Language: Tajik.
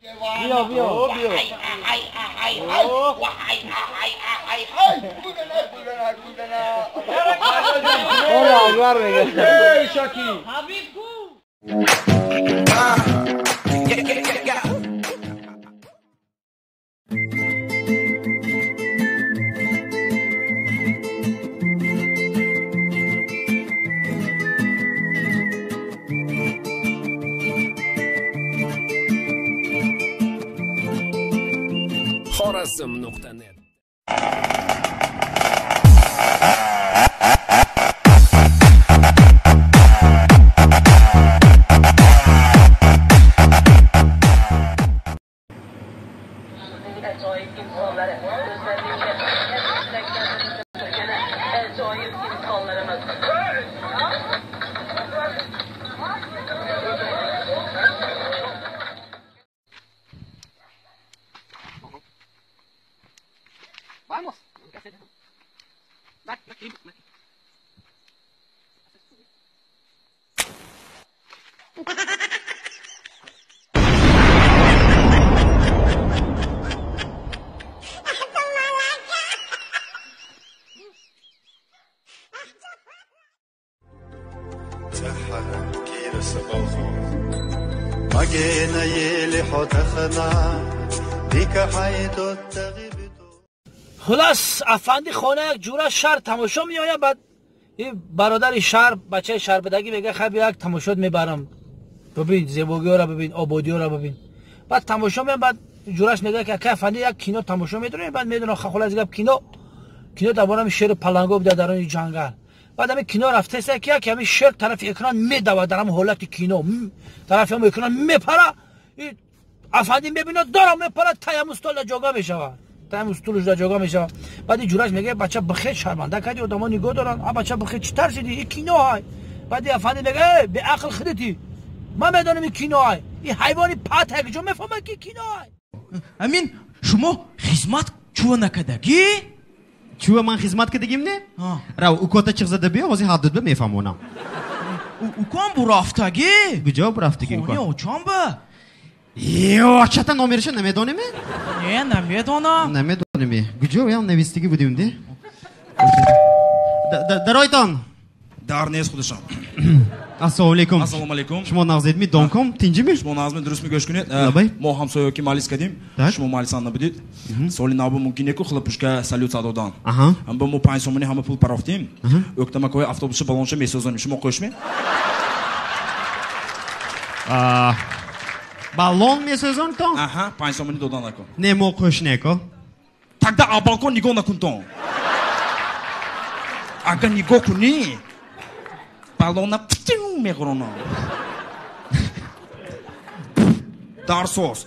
Биё, биё. Ола, акбар мега. Эй, Шаки. Ҳабиб ку? Xorazm.net. Ajoyib insonlari, ajoyib insonlarimiz. Vamos. Хулас, афанди хона як ҷура шаҳр тамошо меояд, баъд ин бародари шаҳр, бачаи шаҳрбадагӣ мега, хай бия як тамошот мебарам, бибин зебогиҳоро, бибин ободиҳоро, бибин. Баъд тамошо меояд, баъд ҷураш мега, ки ака афанди як кино тамошо медорем. Баъд медонам, хулас гап, кино дар бораи шеру паланго буда дар он ҷангал. Баъд ҳамин кино рафтеста, ки як ҳамин шер тарафи экран медавад, дар ҳамон ҳолати кино тарафи ҳамон экран мепара. Афанди мебинад, дорам мепара, тай ҳамун стол дар ҷога мешавад, таи стулш дар ҷога мешавад. Баъд ин ҷураш мега, бача, бихел шарманда кардӣ, одамо нигоҳ доранд. А бача, бихел, чӣ тарсидӣ, ин кино ҳай. Баъд афанди мега, э, беақл худати, ман медонам ин кино ҳай, ин ҳайвони пат ҳай куҷо мефаҳмад, ки кино ҳай. Амин, шумо хизмат чува накардагӣ? Чува ман хизмат кардагим не? Рав, укота чиқ зада биё, ҳозир ҳаддуд ба мефаҳмонам. Уком бурафтагӣ. Куҷо бурафтагӣ уко? Хони очам ба. Ё, очата номериша намедонем? Не, намедонам. Намедонем. Куҷо ям навистагӣ будем де? Даройтон. Дар нест худашон. Ассалому алайкум. Ассалому алайкум. Шумо нағзедми, донком, тинҷими? Шумо нағзми, дурустми, гӯш кунед. Лабай. Мо ҳамсоё ки малис кардем, шумо малисан набудед. Соли нав мумкин неку хлопушка салют садодан. Ҳамба мо 5 сомони ҳама пул парохтем. Өктамакои автобуси баллонша месозонем. Шумо қӯшме? Баллон месозонтон? Аҳа, 5 сомони додан накун. Не, мо қӯш неко. Тогда а балкон нигоҳ накунтон. Агар нигоҳ кунӣ, баллона меғуронам. Дарсоз.